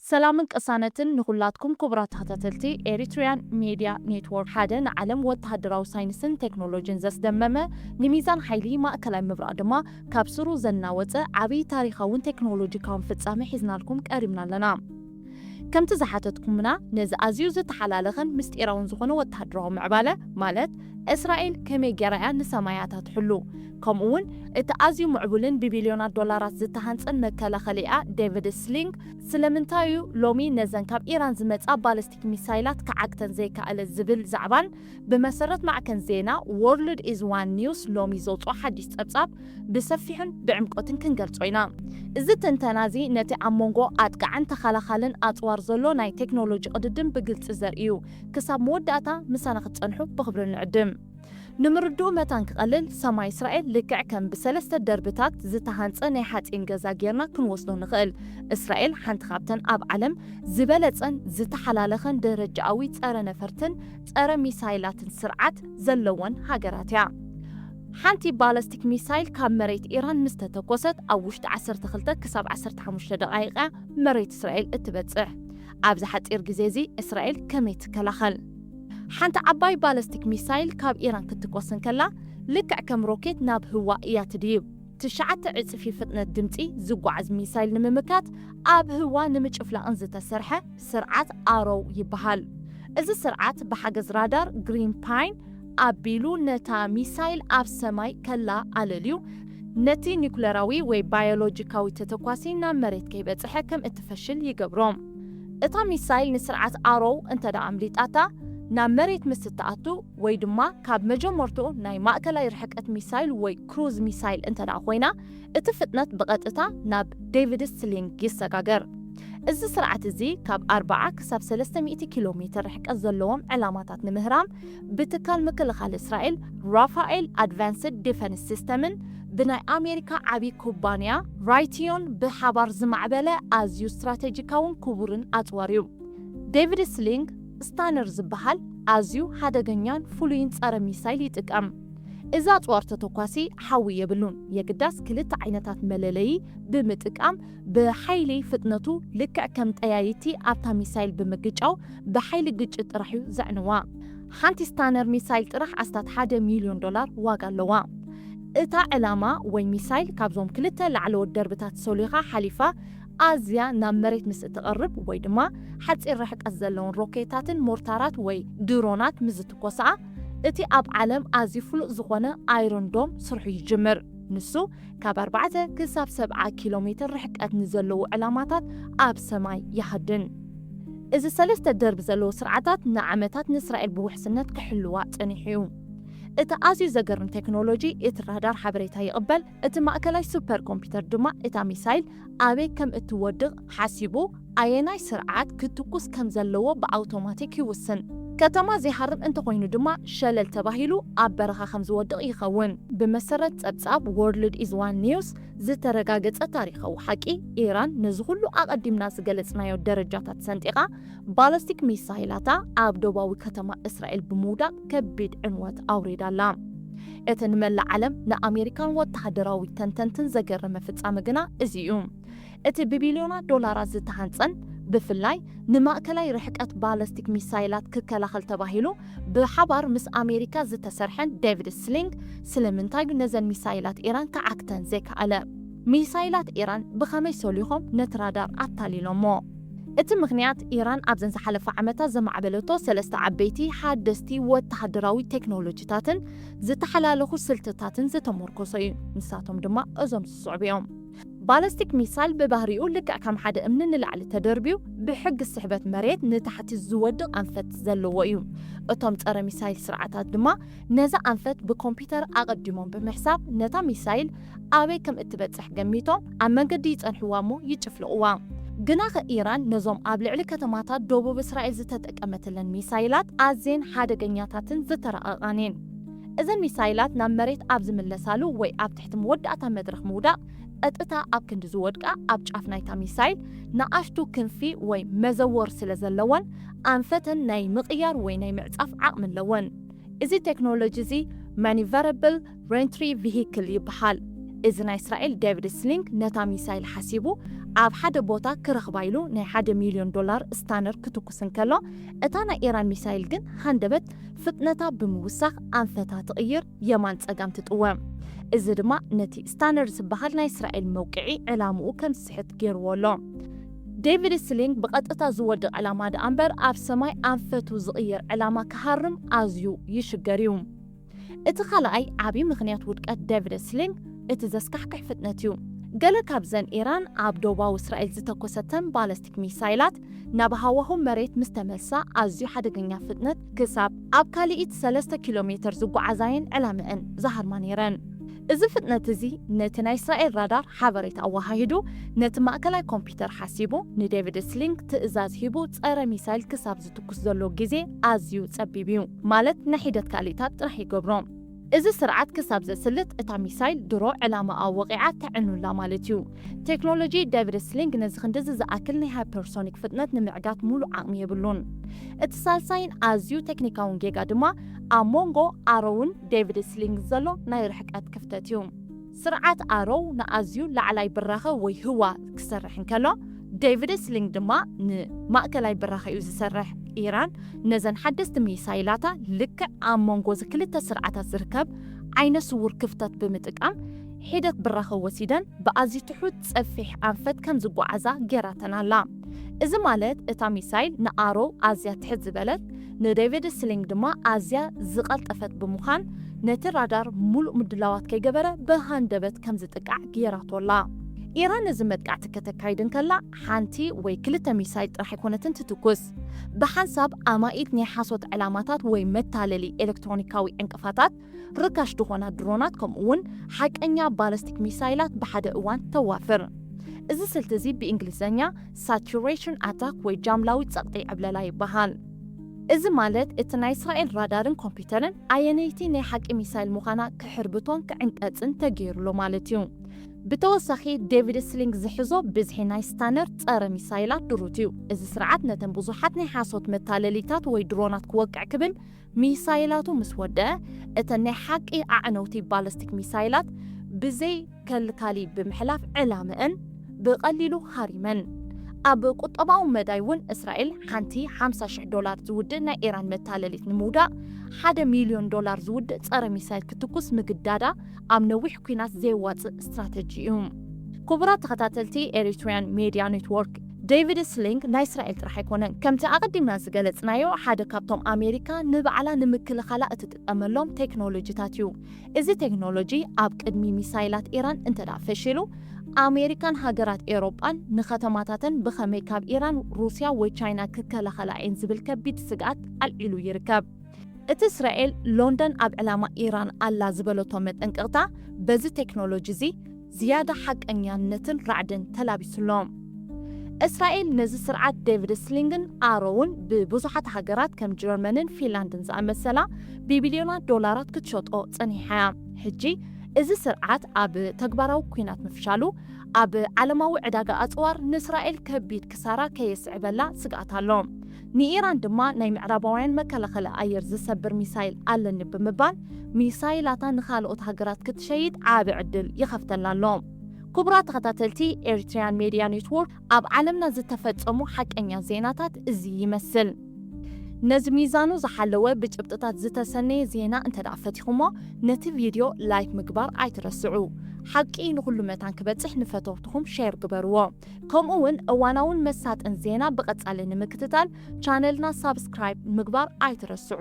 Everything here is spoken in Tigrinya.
ሰላምን ቅሳነትን ንኹላትኩም ክቡራት ተኸታተልቲ ኤሪትሪያን ሜድያ ኔትወርክ። ሓደ ንዓለም ወተሃደራዊ ሳይንስን ቴክኖሎጂን ዘስደመመ፣ ንሚዛን ሓይሊ ማእከላይ ምብራቕ ድማ ካብ ስሩ ዘናወጸ ዓብዪ ታሪኻውን ቴክኖሎጂካውን ፍጻመ ሒዝናልኩም ቀሪብና ኣለና። ከምቲ ዝሓተትኩምና፣ ነዚ ኣዝዩ ዝተሓላለኸን ምስጢራውን ዝኾነ ወተሃደራዊ ምዕባለ፣ ማለት እስራኤል ከመይ ጌራ እያ ንሰማያታ ትሕሉ፣ ከምኡ እውን እቲ ኣዝዩ ምዕቡልን ብቢልዮናት ዶላራት ዝተሃንጸን መከላኸሊኣ ዴቪድ ስሊንግ ስለምንታይ እዩ ሎሚ ነዘን ካብ ኢራን ዝመጻ ባለስቲክ ሚሳይላት ክዓግተን ዘይከኣለ ዝብል ዛዕባን ብመሰረት ማዕከን ዜና ወርልድ ኢዝ ዋን ኒውስ ሎሚ ዘውፅኦ ሓድሽ ጸብጻብ ብሰፊሑን ብዕምቆትን ክንገልጾ ኢና። እዚ ትንተና እዚ ነቲ ኣብ መንጎ ኣጥቃዕን ተኸላኻልን ኣጽዋር ዘሎ ናይ ቴክኖሎጂ ቅድድም ብግልጺ ዘርኢ እዩ። ክሳብ መወዳእታ ምሳና ክትጸንሑ ብኽብሪ ንዕድም። ንምርድኡ መታን ክቐልል፣ ሰማይ እስራኤል ልክዕ ከም ብሰለስተ ደርብታት ዝተሃንጸ ናይ ሓጺን ገዛ ጌርና ክንወስዶ ንኽእል። እስራኤል ሓንቲ ካብተን ኣብ ዓለም ዝበለጸን ዝተሓላለኸን ደረጃኣዊ ጸረ ነፈርትን ጸረ ሚሳይላትን ስርዓት ዘለወን ሃገራት እያ። ሓንቲ ባለስቲክ ሚሳይል ካብ መሬት ኢራን ምስ ተተኮሰት ኣብ ውሽጢ ዓሰርተ ክልተ ክሳብ ዓሰርተ ሓሙሽተ ደቓይቕ እያ መሬት እስራኤል እትበጽሕ። ኣብዚ ሓጺር ግዜ እዚ እስራኤል ከመይ ትከላኸል? ሓንቲ ዓባይ ባለስቲክ ሚሳይል ካብ ኢራን ክትኮስ እንከላ፣ ልክዕ ከም ሮኬት ናብ ህዋ እያ ትድይብ። ትሽዓተ ዕጽፊ ፍጥነት ድምጺ ዝጓዓዝ ሚሳይል ንምምካት ኣብ ህዋ ንምጭፍላቕን ዝተሰርሐ ስርዓት ኣሮው ይበሃል። እዚ ስርዓት ብሓገዝ ራዳር ግሪን ፓይን ኣቢሉ ነታ ሚሳይል ኣብ ሰማይ ከላ ኣለልዩ፣ ነቲ ኒኩለራዊ ወይ ባዮሎጂካዊ ተተኳሲ ናብ መሬት ከይበጽሐ ከም እትፈሽል ይገብሮ። እታ ሚሳይል ንስርዓት ኣሮው እንተ ደኣ ኣምሊጣታ፣ ናብ መሬት ምስ እትኣቱ ወይ ድማ ካብ መጀመርትኡ ናይ ማእከላይ ርሕቀት ሚሳይል ወይ ክሩዝ ሚሳይል እንተ ደኣ ኮይና፣ እቲ ፍጥነት ብቐጥታ ናብ ዴቪድ ስሊንግ ይሰጋገር። እዚ ስርዓት እዚ ካብ ኣርብዓ ክሳብ ሰለስተ ሚእቲ ኪሎ ሜትር ርሕቀት ዘለዎም ዕላማታት ንምህራም ብትካል ምክልኻል እስራኤል ራፋኤል ኣድቫንስድ ዲፈንስ ሲስተምን ብናይ ኣሜሪካ ዓቢ ኩባንያ ራይቲዮን ብሓባር ዝማዕበለ ኣዝዩ ስትራቴጂካውን ክቡርን ኣጽዋር እዩ። ዴቪድ ስሊንግ ስታነር ዝበሃል ኣዝዩ ሓደገኛን ፍሉይን ጸረ ሚሳይል ይጥቀም። እዚ ኣጽዋር ተተኳሲ ሓዊ የብሉን። የግዳስ ክልተ ዓይነታት መለለዪ ብምጥቃም ብሓይሊ ፍጥነቱ ልክዕ ከም ጠያይቲ ኣብታ ሚሳይል ብምግጫው ብሓይሊ ግጭት ጥራሕ እዩ ዘዕንዋ። ሓንቲ ስታነር ሚሳይል ጥራሕ ኣስታት ሓደ ሚልዮን ዶላር ዋጋ ኣለዋ። እታ ዕላማ ወይ ሚሳይል ካብዞም ክልተ ላዕለዎት ደርብታት ሰሊኻ ሓሊፋ ኣዝያ ናብ መሬት ምስ እትቐርብ ወይ ድማ ሓጺር ርሕቀት ዘለውን ሮኬታትን ሞርታራት ወይ ድሮናት ምስ ዝትኮስኣ፣ እቲ ኣብ ዓለም ኣዝዩ ፍሉጥ ዝኾነ ኣይሮን ዶም ስርሑ ይጅምር። ንሱ ካብ ኣርባዕተ ክሳብ ሰብዓ ኪሎ ሜትር ርሕቀት ንዘለዉ ዕላማታት ኣብ ሰማይ ይሃድን። እዚ ሰለስተ ደርቢ ዘለዎ ስርዓታት ንዓመታት ንእስራኤል ብውሕስነት ክሕልዋ ጸኒሑ እዩ። እቲ ኣዝዩ ዘገርም ቴክኖሎጂ፣ እቲ ራዳር ሓበሬታ ይቕበል፣ እቲ ማእከላይ ሱፐር ኮምፒውተር ድማ እታ ሚሳይል ኣበይ ከም እትወድቕ ሓሲቡ፣ ኣየናይ ስርዓት ክትኩስ ከም ዘለዎ ብኣውቶማቲክ ይውስን። ከተማ ዘይሃርም እንተኾይኑ ድማ ሸለል ተባሂሉ ኣብ በረኻ ከም ዝወድቕ ይኸውን። ብመሰረት ጸብጻብ ወርልድ ኢዝ ዋን ኒውስ ዝተረጋገጸ ታሪኻዊ ሓቂ፣ ኢራን ነዚ ኩሉ ኣቐዲምና ዝገለጽናዮ ደረጃታት ሰንጢቓ፣ ባለስቲክ ሚሳይላታ ኣብ ዶባዊ ከተማ እስራኤል ብምውዳቕ ከቢድ ዕንወት ኣውሪዳ ኣላ። እቲ ንመላእ ዓለም ንኣሜሪካን ወተሃደራዊ ተንተንትን ዘገረመ ፍጻመ ግና እዚ እዩ። እቲ ብቢልዮናት ዶላራት ዝተሃንጸን ብፍላይ ንማእከላይ ርሕቀት ባለስቲክ ሚሳይላት ክከላኸል ተባሂሉ ብሓባር ምስ ኣሜሪካ ዝተሰርሐን ዴቪድ ስሊንግ ስለምንታይ እዩ ነዘን ሚሳይላት ኢራን ክዓግተን ዘይከኣለ? ሚሳይላት ኢራን ብኸመይ ሰሊኾም ነቲ ራዳር ኣታሊሎሞ? እቲ ምኽንያት ኢራን ኣብዘን ዝሓለፋ ዓመታት ዘማዕበለቶ ሰለስተ ዓበይቲ ሓደስቲ ወተሃደራዊ ቴክኖሎጂታትን ዝተሓላለኹ ስልትታትን ዝተመርኮሰ እዩ። ንሳቶም ድማ እዞም ዝስዕቡ እዮም። ባለስቲክ ሚሳይል ብባህሪኡ ልክዕ ከም ሓደ እምኒ ንላዕሊ ተደርብዩ ብሕጊ ስሕበት መሬት ንታሕቲ ዝወድቕ ኣንፈት ዘለዎ እዩ። እቶም ጸረ ሚሳይል ስርዓታት ድማ ነዛ ኣንፈት ብኮምፒውተር ኣቐዲሞም ብምሕሳብ ነታ ሚሳይል ኣበይ ከም እትበጽሕ ገሚቶም ኣብ መንገዲ ይጸንሕዋ እሞ ይጭፍልቕዋ። ግናኸ ኢራን ነዞም ኣብ ልዕሊ ከተማታት ደቡብ እስራኤል ዝተጠቀመትለን ሚሳይላት ኣዝየን ሓደገኛታትን ዝተራቐቓን እየን። እዘን ሚሳይላት ናብ መሬት ኣብ ዝምለሳሉ ወይ ኣብ ትሕቲ መወዳእታ መድረኽ ምውዳቕ ቀጥታ ኣብ ክንዲ ዝወድቃ ኣብ ጫፍ ናይታ ሚሳይል ንኣሽቱ ክንፊ ወይ መዘወር ስለ ዘለወን ኣንፈተን ናይ ምቕያር ወይ ናይ ምዕጻፍ ዓቕሚ ኣለወን። እዚ ቴክኖሎጂ እዚ ማኒቨረብል ሬንትሪ ቪሂክል ይበሃል። እዚ ናይ እስራኤል ዴቪድ ስሊንግ ነታ ሚሳይል ሓሲቡ ኣብ ሓደ ቦታ ክረኽባ ኢሉ ናይ ሓደ ሚልዮን ዶላር ስታነር ክትኩስ እንከሎ፣ እታ ናይ ኢራን ሚሳይል ግን ሃንደበት ፍጥነታ ብምውሳኽ ኣንፈታ ትቕይር፣ የማን ጸጋም ትጥወም። እዚ ድማ ነቲ ስታነር ዝበሃል ናይ እስራኤል መውቅዒ ዕላምኡ ከም ዝስሕት ገይርዎ ኣሎ። ዴቪድ ስሊንግ ብቐጥታ ዝወድቕ ዕላማ ደኣ እምበር ኣብ ሰማይ ኣንፈቱ ዝቕይር ዕላማ ክሃርም ኣዝዩ ይሽገር እዩ። እቲ ካልኣይ ዓቢ ምኽንያት ውድቀት ዴቪድ ስሊንግ እቲ ዘስካሕክሕ ፍጥነት እዩ። ገለ ካብዘን ኢራን ኣብ ደቡባዊ እስራኤል ዝተኮሰተን ባለስቲክ ሚሳይላት ናብ ሃዋሁ መሬት ምስ ተመልሳ ኣዝዩ ሓደገኛ ፍጥነት ክሳብ ኣብ ካልኢት ሰለስተ ኪሎ ሜተር ዝጓዓዛየን ዕላምአን ዝሃርማ ነይረን። እዚ ፍጥነት እዚ ነቲ ናይ እስራኤል ራዳር ሓበሬታ ኣወሃሂዱ፣ ነቲ ማእከላይ ኮምፒውተር ሓሲቡ፣ ንዴቪድ ስሊንግ ትእዛዝ ሂቡ ጸረ ሚሳይል ክሳብ ዝትኩስ ዘሎ ግዜ ኣዝዩ ጸቢብ እዩ፣ ማለት ንሒደት ካልኢታት ጥራሕ ይገብሮ። እዚ ስርዓት ክሳብ ዘስልጥ እታ ሚሳይል ድሮ ዕላማኣ ወቒዓ ተዕኑላ ማለት እዩ። ቴክኖሎጂ ዴቪድ ስሊንግ ነዚ ክንድዚ ዝኣክል ናይ ሃይፐርሶኒክ ፍጥነት ንምዕጋት ሙሉእ ዓቕሚ የብሉን። እቲ ሳልሳይን ኣዝዩ ቴክኒካውን ጌጋ ድማ ኣብ መንጎ ኣሮውን ዴቪድ ስሊንግ ዘሎ ናይ ርሕቀት ክፍተት እዩ። ስርዓት ኣሮው ንኣዝዩ ላዕላይ ብራኸ ወይ ህዋ ክሰርሕ እንከሎ፣ ዴቪድ ስሊንግ ድማ ንማእከላይ ብራኸ እዩ ዝሰርሕ። ኢራን ነዘን ሓደስቲ ሚሳይላታ ልክዕ ኣብ መንጎ እዚ ክልተ ስርዓታት ዝርከብ ዓይነ ስውር ክፍተት ብምጥቃም ሒደት ብራኸ ወሲደን ብኣዝዩ ትሑት ጸፊሕ ኣንፈት ከም ዝጓዓዛ ጌራተን ኣላ። እዚ ማለት እታ ሚሳይል ንኣሮው ኣዝያ ትሕት ዝበለት፣ ንዴቪድ ስሊንግ ድማ ኣዝያ ዝቐልጠፈት ብምዃን ነቲ ራዳር ሙሉእ ምድላዋት ከይገበረ ብሃንደበት ከም ዝጥቃዕ ጌራቶ ኣላ። ኢራን ነዚ መጥቃዕቲ ከተካይድ እንከላ ሓንቲ ወይ ክልተ ሚሳይል ጥራሕ ኣይኮነትን ትትኩስ። ብሓንሳብ ኣማኢት ናይ ሓሶት ዕላማታት ወይ መታለሊ ኤሌክትሮኒካዊ ዕንቅፋታት፣ ርካሽ ዝኾና ድሮናት ከምኡ እውን ሓቀኛ ባለስቲክ ሚሳይላት ብሓደ እዋን ተዋፍር። እዚ ስልቲ እዚ ብእንግሊዝኛ ሳቹሬሽን ኣታክ ወይ ጃምላዊ ጸቕጢ ዕብለላ ይበሃል። እዚ ማለት እቲ ናይ እስራኤል ራዳርን ኮምፒውተርን ኣየነይቲ ናይ ሓቂ ሚሳይል ምዃና ክሕርብቶን ክዕንቀጽን ተገይሩሎ ማለት እዩ። ብተወሳኺ ዴቪድ ስሊንግ ዝሕዞ ብዝሒ ናይ ስታነር ጸረ ሚሳይላት ድሩት እዩ። እዚ ስርዓት ነተን ብዙሓት ናይ ሓሶት መታለሊታት ወይ ድሮናት ክወቅዕ ክብል ሚሳይላቱ ምስ ወደአ፣ እተን ናይ ሓቂ ኣዕነውቲ ባለስቲክ ሚሳይላት ብዘይ ከልካሊ ብምሕላፍ ዕላምአን ብቐሊሉ ሃሪመን። ኣብ ቁጠባዊ መዳይ እውን እስራኤል ሓንቲ ሓምሳ ሽሕ ዶላር ዝውድእ ናይ ኢራን መታለሊት ንምውዳቕ ሓደ ሚልዮን ዶላር ዝውድእ ጸረ ሚሳይል ክትኩስ ምግዳዳ ኣብ ነዊሕ ኲናት ዘየዋጽእ ስትራተጂ እዩ። ክቡራት ተኸታተልቲ ኤሪትሪያን ሜድያ ኔትወርክ፣ ዴቪድ ስሊንግ ናይ እስራኤል ጥራሕ ኣይኮነን። ከምቲ ኣቐዲምና ዝገለጽናዮ፣ ሓደ ካብቶም ኣሜሪካ ንባዕላ ንምክልኻላ እትጥቀመሎም ቴክኖሎጂታት እዩ። እዚ ቴክኖሎጂ ኣብ ቅድሚ ሚሳይላት ኢራን እንተ ደኣ ፈሺሉ፣ ኣሜሪካን ሃገራት ኤውሮጳን ንከተማታተን ብኸመይ ካብ ኢራን፣ ሩስያ ወይ ቻይና ክከላኸላ እየን ዝብል ከቢድ ስግኣት ኣልዒሉ ይርከብ። እቲ እስራኤል ሎንደን ኣብ ዕላማ ኢራን ኣላ ዝበለቶ መጠንቀቕታ በዚ ቴክኖሎጂ እዚ ዝያዳ ሓቀኛነትን ራዕድን ተላቢሱሎም። እስራኤል ነዚ ስርዓት ዴቪድ ስሊንግን ኣሮውን ብብዙሓት ሃገራት ከም ጀርመንን ፊንላንድን ዝኣመሰላ ብቢልዮናት ዶላራት ክትሸጦ ጸኒሓ እያ። ሕጂ እዚ ስርዓት ኣብ ተግባራዊ ኲናት ምፍሻሉ ኣብ ዓለማዊ ዕዳጋ ኣጽዋር ንእስራኤል ከቢድ ክሳራ ከየስዕበላ ስግኣት ኣሎ። ንኢራን ድማ ናይ ምዕራባውያን መከላኸሊ ኣየር ዝሰብር ሚሳይል ኣለኒ ብምባል ሚሳይላታ ንኻልኦት ሃገራት ክትሸይጥ ዓቢ ዕድል ይኸፍተላ ኣሎ። ክቡራት ተኸታተልቲ ኤሪትሪያን ሜድያ ኔትወርክ፣ ኣብ ዓለምና ዝተፈጸሙ ሓቀኛ ዜናታት እዚ ይመስል። ነዚ ሚዛኑ ዝሓለወ ብጭብጥታት ዝተሰነየ ዜና እንተ ደኣ ፈቲኹሞ፣ ነቲ ቪድዮ ላይክ ምግባር ኣይትረስዑ። ሓቂ ንኹሉ መታን ክበጽሕ ንፈተውትኹም ሼር ግበርዎ። ከምኡ እውን እዋናውን መሳጥን ዜና ብቐጻሊ ንምክትታል ቻነልና ሳብስክራይብ ምግባር ኣይትረስዑ።